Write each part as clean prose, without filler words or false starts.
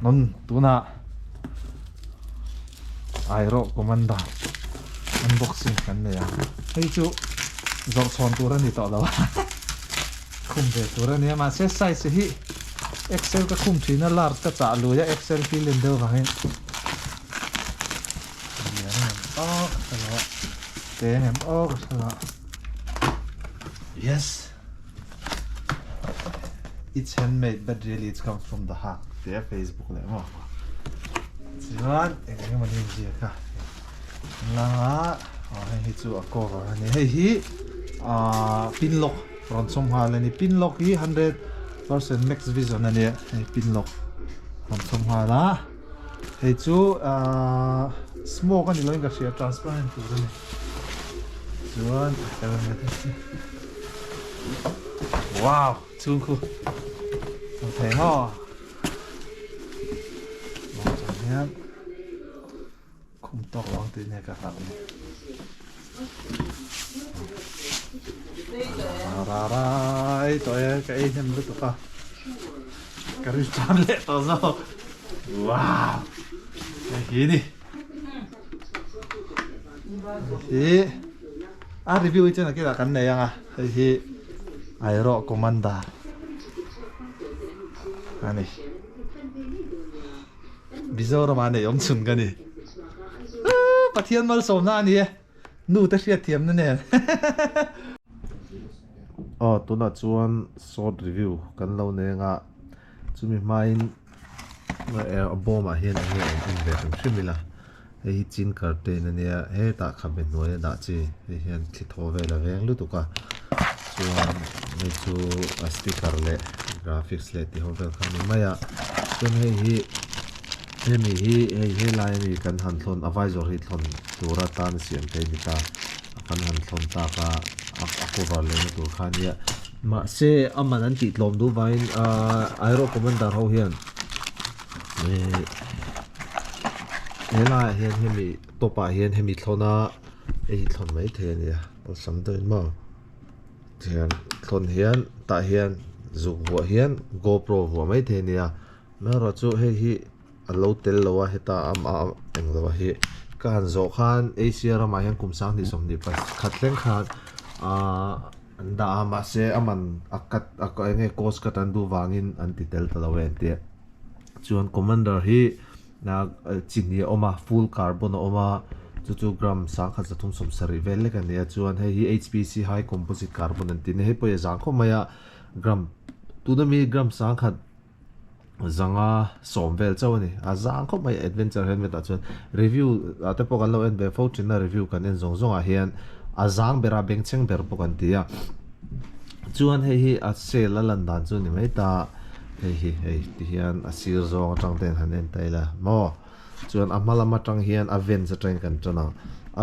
Non tunah Airaw Commander unboxing kan nei a, hei chu zawrh chhawn tur a ni tawh lo a, khum ve tur a nia mahse size hi XL ka khum thin a large ka chah lui a XL hi len deuh vangin lian em aw ka hre lo a teng em aw ka hre lo a yes. It's handmade but really it's comes from the heart tih a Facebook leh maw chuan eng eng emaw ni inziak a langa aw hei hi chu a cover a ni hei hi ah pin lock rawn chhawm nghal a ni pin lock hi 100% max vision a nia hei pin lock rawn chhawm nghal a hei chu ah smoke a ni loin ka hria transparent tur a ni chuan helmet Wow, chhung khu Ang thei maw Mawng chang hian khum tawk lo ang tih nia ka hlauh ni Ra ra ra ei tawh e ka ei hnem lutuk a ka ri tan leh tawh zawk Wow hei hi ni Hi A review hi chuan a kilah kan nei ang a, hei hi Airawh Commander a ni. Mizoramah nei awm chhun ka ni. Pathian malsawmna a ni e, nu te hriatthiamna nen. Aw tunah chuan short review kan lo nei anga chumi hmain a bawmah hian enge awm en ve hrim hrim ila. Hei hi chin curtain a nia, hetah khabe hnuaia dah chi hei hian thli thaw vel a veng lutuk a, chuan hei chu a speaker leh graphics leh tih ho vel kha a ni mai a, chuan hei hi hemi hi hei helai ami kan han thlawn a visor hi thlawn tura tan a siam thei a ni ta, kan han thlawn tak a a cover lehna tur kha a nia, mahse a man an tih tlawm duh vangin ahh Aero Commander ho hian. Ihh helaiah hian hemi top ah hian hemi thlawn a hei hi thlawn mai thei a nia awlsam deuhin maw tihian thlawn hian tah hian zuk vuah hian gopro vuah mai thei a nia amaherawhchu hei hi a lo tel lo a heta amah englo a hi ka han zawh khan Asia ramah hian kum sanghnih sawmhnih pakhat thleng khan ahh. An dah a, mahse a man a cut a eng nge cost cut an duh vangin an ti tel ta lo e an ti a. Chuan Commander hi chi hnih a awm a, full carbon a awm a, chu chu gram sangkhat zathum sawmsarih vel lek a ni a, chuan hei hi HPC high composite carbon an ti a ni, hei pawh hi a zang khawp mai a, gram tuna mi gram sangkhat zanga sawm vel chauh a ni a zang khawp mai adventure helmet ah chuan review ah te pawh kan lo en ve fo thin a review kan en zawng zawng ah hian a zang ber a bengchheng ber pawh kan ti a chuan hei hi a sale a lan dan chu a ni mai ta hei hi hei ti hian a sir zawng atang ten han en ta ila maw chuan a hma lam atang hian a vents atangin kan tan ang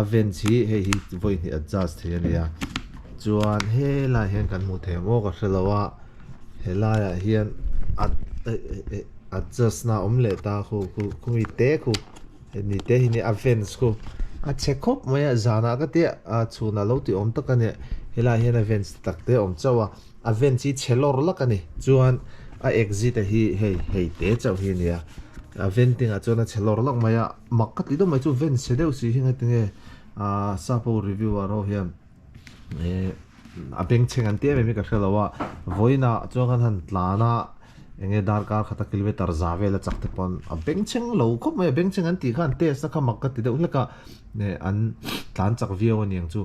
a vents hi hei hi vawi hnih adjust thei a ni a chuan helai hian kan hmuh thei ang aw ka hrelo a. Helai ah hian adjust na awm leh ta khu khu khumi te khu hemi te hi nia a vents khu a chhe khawp mai a zanah ka tia a chhunah lo tih awm tak a nia helai ah hian a vents tak te a awm chauh a a vents hi chhe lawr lak a ni chuan a exit a hi hei hei te chauh hi a nia a venting ah chuan a chhe lawr lak mai a mak ka ti deuh mai chu vents chhe deuh si hi ngatinge ah sap ho review ah ro hian. Ehh a bengchheng an ti em em hi ka hre lo a vawiinah chuan kan han tlan a eng nge darkar khata kilometer za vel a chak te pawn a bengchheng lo khawp mai a bengchheng an tih khan an test a kha mak ka ti deuh hlek a eh an tlan chak viau a niang chu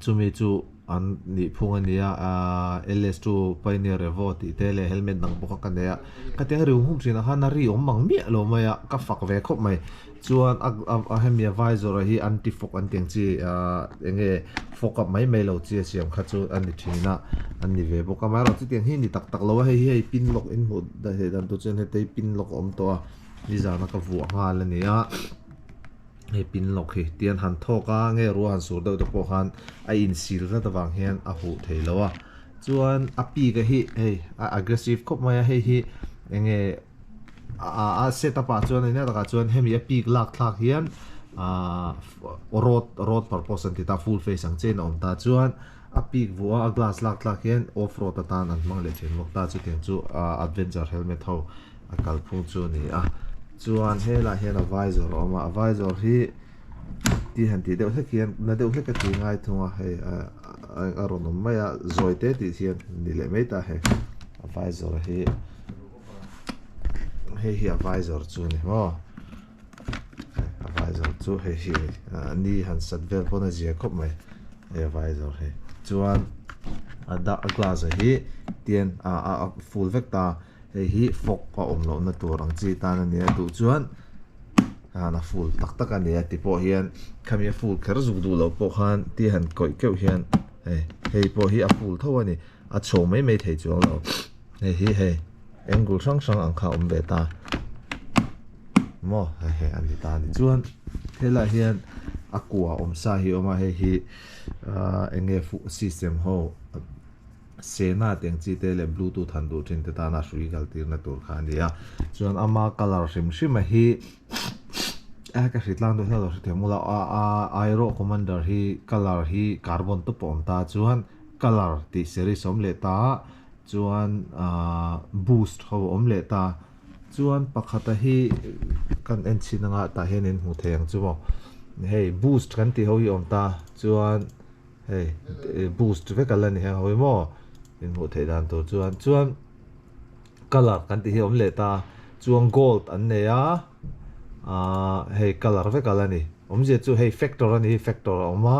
chumi chu an nih phung a nia ahh LS2 Pioneer Revo tih te leh helmet dang bawk a ka nei a khatiang ri hum hum thin ah khan a ri awm ang miah lo mai a ka fak ve khawp mai. Chuan a a hemi a visor a hi anti fog an tih ang chi ahh eng nge fog up mai mai lo chi a siam kha chu a ni thin a an ni ve bawk a amaherawhchu chutiang hi a ni tak tak lo a hei hi hei pin lock in hmuh theih dan tur chuan hetei pin lock a awm tawh a nizana ka vuah nghal a ni a hei pin lock hi tian han thawk a nge ruah han sur deuh te pawh khan a insil zat avang hian a huh thei lo a chuan a peak a hi hei a aggressive khawp mai a hei hi eng nge. A set up ah chuan eng takah chuan hemi a peak lak thlak hian ahh road road purpose an ti ta full face ang chiahin a awm ta chuan a peak vuah a a glass lak thlak hian off road atan an hmang leh thin bawk ta chutiang chu ahh adventure helmet ho a kalphung chu a ni a chuan helaiah hian a visor a awm a a visor hi ti han tih deuh hlek hian na deuh hlek a ti ngai thung a hei a rawn awm mai a zawi te tih hian ni leh mai ta hei a visor hi hei hi a visor chu a ni maw a visor chu hei hi ni han sat vel pawn a zia khawp mai hei a visor hi chuan a dah a glass a hi tian a a full vek ta hei hi fog a awm loh na tur ang chi tan a nia duh chuan khan a full tak tak a nia ti pawh hian khami a full kher zuk duh loh pawh khan ti han kawih keuh hian hei hei pawh hi a full tho a ni a chho mai mai thei chuang lo hei hi hei angle hrang hrang ang kha a awm ve ta maw hei hei a ni ta a ni chuan helaiah hian a kua awm sa hi a awm a hei hi ahh eng nge fuh system ho Sena tih ang chi te leh bluetooth han duh thin te tana hrui kal tirna tur kha a ni a chuan ama colour hrim hrim a hi a ka hri tlang deuh hlauh lo hrethiam ula a a Aero Commander hi colour hi carbon te pawh a awm ta chuan colour tih series a awm leh ta a chuan ahh boost ho a awm leh ta chuan pakhata hi kan en chhin anga tah hian in hmuh thei ang chu maw hei boost kan tih ho hi a awm ta chuan. Hei boost vek a la ni heng ho hi maw inhmuh theih dan tur chuan chuan colour kan tih hi a awm leh ta chuan gold an nei a ahh hei colour vek a la ni awmzia chu hei factor a ni hi factor a awm a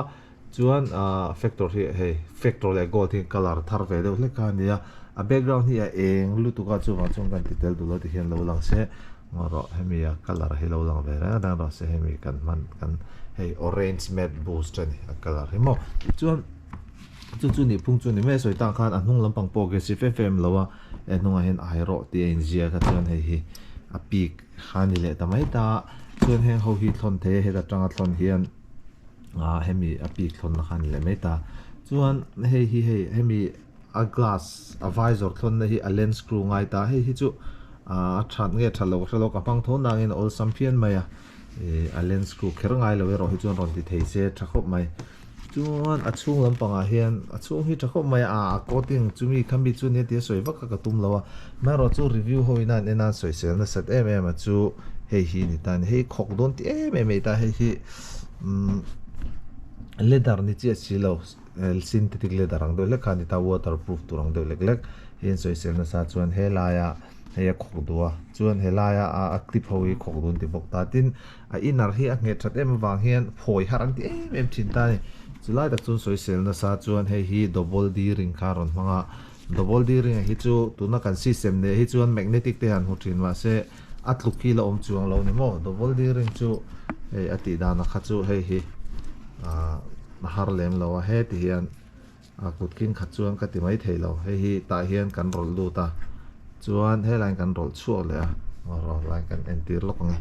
chuan ahh factor hi hei factor leh gold hi colour thar ve deuh hlek kha a ni a a background hi a eng lutuk a chuvang chuan kan ti tel duh lo ti hian lo lang se. Ngaw rawh hemi a colour hi lo lang ve reng reng rawh se hemi kan hman kan hei orange matte boost a ni a colour hi maw chuan chu chu nih phung chu ni mai a sawi tak khan a hnung lampang pawh ke si fem fem lo a he hnungah hian ai rawh tih a inziak a chuan hei hi a peak kha a ni leh ta mai ta chuan heng ho hi thlawn thei a heta tanga thlawn hian ah hemi a peak thlawnna kha a ni leh mai ta chuan hei hi hei hemi. A glass a visor thlawnna hi a lens screw ngai ta hei hi chu a that nge that lo ka hre lo ka hmang tho nangin a awlsam phian mai a ih a lens screw kher ngai lo erawh hi chuan rawn ti thei se tha khawp mai chuan a chhung lampangah hian a chhung hi tha khawp mai a a coating chumi khami chu nia tia sawi vak kha ka tum lo a amaherawh chu review ho ina an en a sawisel nasat em em a chu hei hi ni ta a ni hei khawk dawn ti em em a ni ta hei hi umm leather ni chiah si lo. Synthetic leather ang deuh hlek kha a ni ta, waterproof tur ang deuh lek lek hi an sawisel nasa chuan helaia hei a khawk duh a chuan helaia a a clip ho hi khawk duh an ti bawk ta tin a inner hi a nghet that em avang hian phawi har an ti em em thin ta a ni chulai tak chuan sawisel nasa chuan hei hi double D ring kha a rawn hmang a double D ring ah hi chu tuna kan system neih hi chuan magnetic te han hmu thin mahse a tluk hi la awm chuang lo ni maw double D ring chu hei a tih dan a kha chu hei hi ahh a har lem lo a heti hian a kut king khat chuan ka ti mai thei lo hei hi tah hian kan rawlh lut a chuan helaiin kan rawlh chhuak leh a rawlh lai kan entir lawk ang e.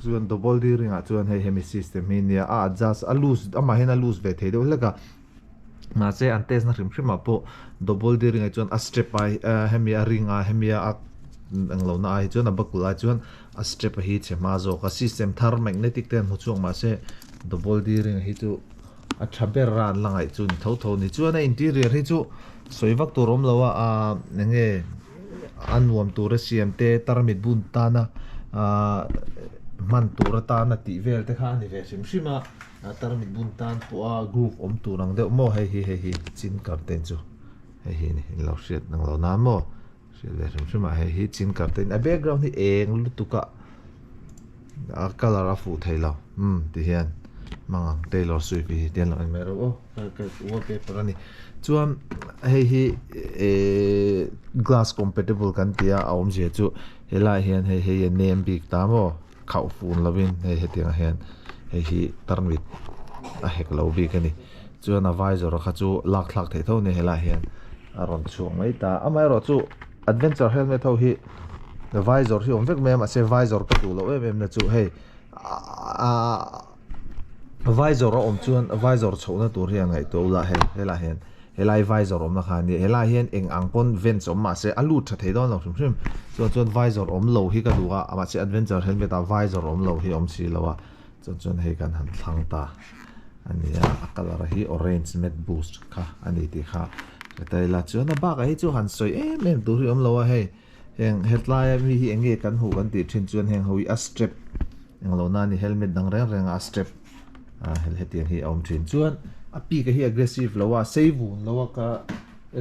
Chuan double D ring ah chuan hei hemi system hi nia a adjust a loose amah hian a loose ve thei deuh hlek a mahse an test na hrim hrim ah pawh double D ring ah chuan a strap a hemi a ring a hemi a englo na ai chuan a bakul ai chuan a strap a hi chhe hma zawk a system thar magnetic te an hmu chhuak mahse double D ring hi chu. A tha ber a an la ngaih chu ni tho tho ni. Chuan a interior hi chu sawi vak tur awm lo a, aaa eng nge a nuam tura siam te tarmit bun tana aaa hman tur atana tih vel te kha a ni ve hrim hrim a, tarmit bun tan pawha groove awm tur ang deuh maw hei hi hei hi chin curtain chu hei hi a ni in lo hriat ang lo nan maw hriat ve hrim hrim a hei hi chin curtain a background hi eng lutuk a. A colour a fuh thei lo umm ti hian hmang ang Taylor Swift hi tian lang en mai rawh aw wallpaper a ni chuan hei hi ehh glass compatible kan tih a a awmzia chu helaiah hian hei hei a nem bik ta maw khauh fun lovin hei hetiang ah hian hei hi tarmit a hek lo bik a ni chuan a visor kha chu lak thlak theih tho a ni helaiah hian a rawn chhuak mai ta amaherawhchu adventure helmet ho hi. Visor hi awm vek mai a mahse visor ka duh loh em em na chu hei aaa Visor a awm chuan visor chhohna tur hi a ngaihtuah ula hei helaiah hian helai visor awmna kha a nia helaiah hian eng ang pawn vents awm mahse a lut tha thei dawn lo hrim hrim chuan chuan visor awm lo hi ka duh a mahse adventure helmet ah visor awm lo hi a awm si lo a chuan chuan hei kan han thlang ta a nia a colour hi orange matte boost kha a ni tih kha hre ta ila chuan a bakah hi chu han sawi em em tur hi a awm lo a hei. Heng hetlai a mi hi eng nge kan hmuh kan tih thin chuan heng ho hi a strap englo na ni helmet dang reng reng a strap ah hetiang hi a awm thin chuan a peak a hi aggressive lo a sei vun lo a ka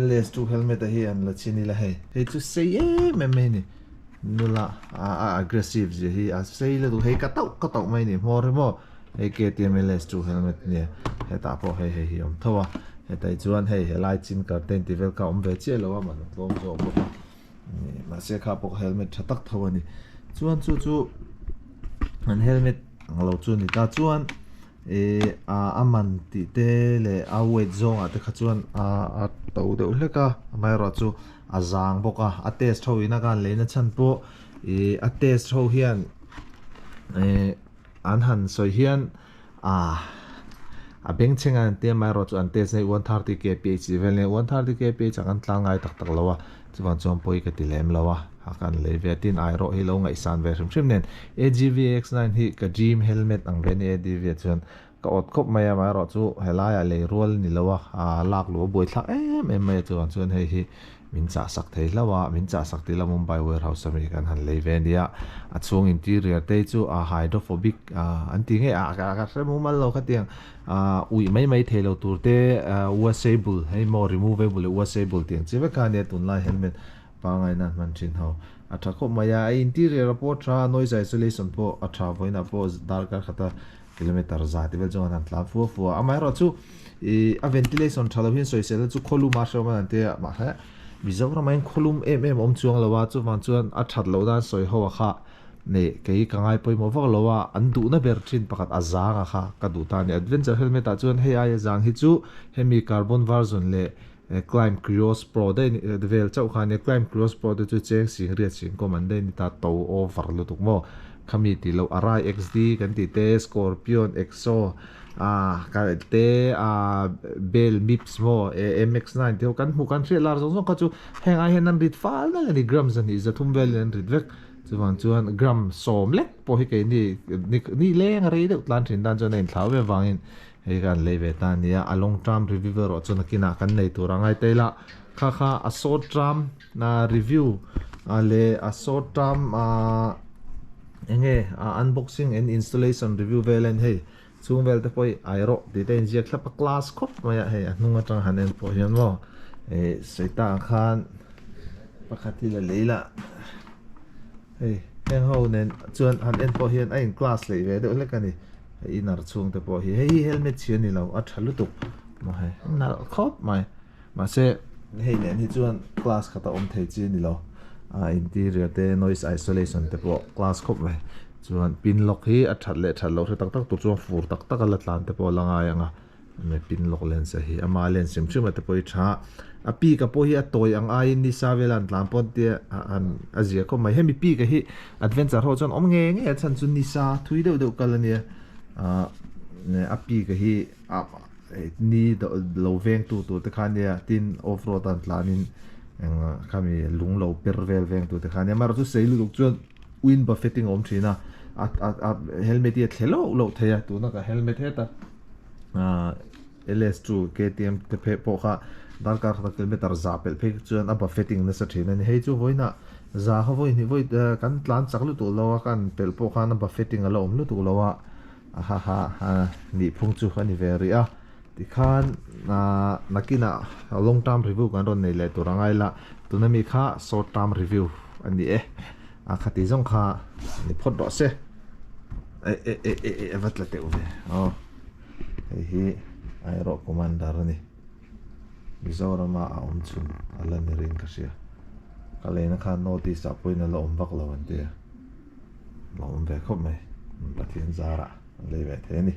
LS2 helmet a hi an la chhin ila hei hei chu sei em em mai a ni nula a a aggressive zia hi a sei la duh hei ka tauh ka tauh mai a ni hmawr hi maw hei KTM LS2 helmet nia hetah pawh hei hei hi a awm tho a hetah chuan hei helai chin curtain tih vel kha a awm ve chiah lo a mahni tlawm zawk bawk a. Mahse kha pawh helmet tha tak tho a ni. Chuan chu chu an helmet ang lo chu a ni ta. Chuan ih a man tih te leh a weight zawngah te kha chuan a to deuh hlek a. Amaherawhchu a zang bawk a, a test ho ina khan leina chhan pawh ih a test ho hian ih an han sawi hian ah a bengchheng a an tia amaherawhchu an test na hi 130 kph tih vel nia 130 kph ah kan tlang ngai tak tak lo a chuvang chuan pawi ka ti lem lo a a kan lei ve a tin airawh hi lo ngaihsan ve hrim hrim nen AGV X9 hi ka dream helmet ang ve a ni ADV ah chuan ka awt khawp mai a amaherawhchu helaiah lei rual ni lo a ah lak luh a buaithlak em em mai a chuvang chuan hei hi Min chah sak thei hlauh a, min chah sak tih la Mumbai warehouse ami kan han lei ve ania. A chhung interior te chu a hydrophobic an ti ngei a, ka hre mumal lo khatiang uih mai mai thei lo tur te washable hei maw removable leh washable tih ang chi vek kha ania tunlai helmet pangngai nan hman thin ho. A tha khawp mai a, a interior a pawh a tha, noise isolation pawh a tha vawiinah pawh darkar khata kilometer za tih vel chuan an tlan fua fua a amaherawhchu ih a ventilation tha lo hian sawisel chu khawlum a hrehawm a an tia mahse Mizoram ah hian khawlum em em a awm chuang lo a chuvang chuan a that loh nan sawi ho a kha nei kei ka ngai pawimawh vak lo a an duhna ber thin pakhat a zang a kha ka duh ta a ni adventure helmet ah chuan hei aia zang hi chu hemi carbon version leh climb Krios Pro daih vel chauh kha ania climb Krios Pro te chu cheng sing riat sing kawm an daih ni ta to over lutuk maw khami tih loh Arai XD kan tih te Scorpion Exo ah ka te ah Bell Mips maw MX9 te ho kan hmuh kan hriat lar zawng zawng kha chu heng ai hian an rit fal daih a ni gram zahnih zathum velin an rit vek chuvang chuan gram sawm lek pawh hi keini ni leng a rei deuh tlan thin tan chuan a inthlau em avangin Hei kan lei ve ta ania, a long term review erawh chu nakinah kan nei tur a ngai ta ila, kha kha a short term review leh a short term enge unboxing and installation review vel en hei chhung vel te pawh hi ai rawh tih te a inziak thlap a class khawp mai a hei a hnung atang han en pawh hian maw ih sawi ta ang khan pakhat hi la lei la hei heng ho nen chuan han en pawh hian a in class leh ve deuh hlek a ni. Hei inner chhung te pawh hi hei hi helmet chhi a ni lo a tha lutuk maw hei nalh khawp mai mahse hei nen hi chuan class khat a awm thei chi a ni lo a interior te noise isolation te pawh class khawp mai chuan pin lock hi a that leh that loh hre tak tak tur chuan fur tak tak a la tlan te pawh a la ngai ang a. Pin lawk lens a hi ama lens hrim hrim a te pawh hi tha a peak a pawh hi a tawi ang aiin nisa vela an tlan pawn te an a zia khawp mai hemi peak a hi adventure ho chuan awm ngei ngei a chhan chu nisa thui deuh deuh kal ania ah a peak a hi ni lo veng tu tur te kha ania tin off road a an tlan in eng khami lung lo per vel veng tur te kha ania amaherawhchu sei lutuk chuan wind buffeting a awm thin a a helmet hi a thle loh loh thei a tuna ka helmet heta. LS chu KTM te pheh pawh kha darkar khat a kilometer za pelh phei chuan a buffeting nasa thin a ni. Hei chu vawiinah za kha vawi hnih vawi kan tlan chak lutuk lo a kan pelh pawh khan a buffeting a la awm lutuk lo a ha ha ha nih phung chu a ni ve rih a. Tikhan nakinah long term review kan rawn nei leh tur a ngai la tuna mi kha short term review a ni e a khati zawng kha ni phawt rawh se. E e e e e a va tla teuh ve aw hei hi airawh commander a ni Mizorama a awm chhun a la ni ring ka hria ka lehna khan notice ah pawhin a la awm vak lo an tia a awm ve khawp mai Pathian zarah an lei ve thei a ni.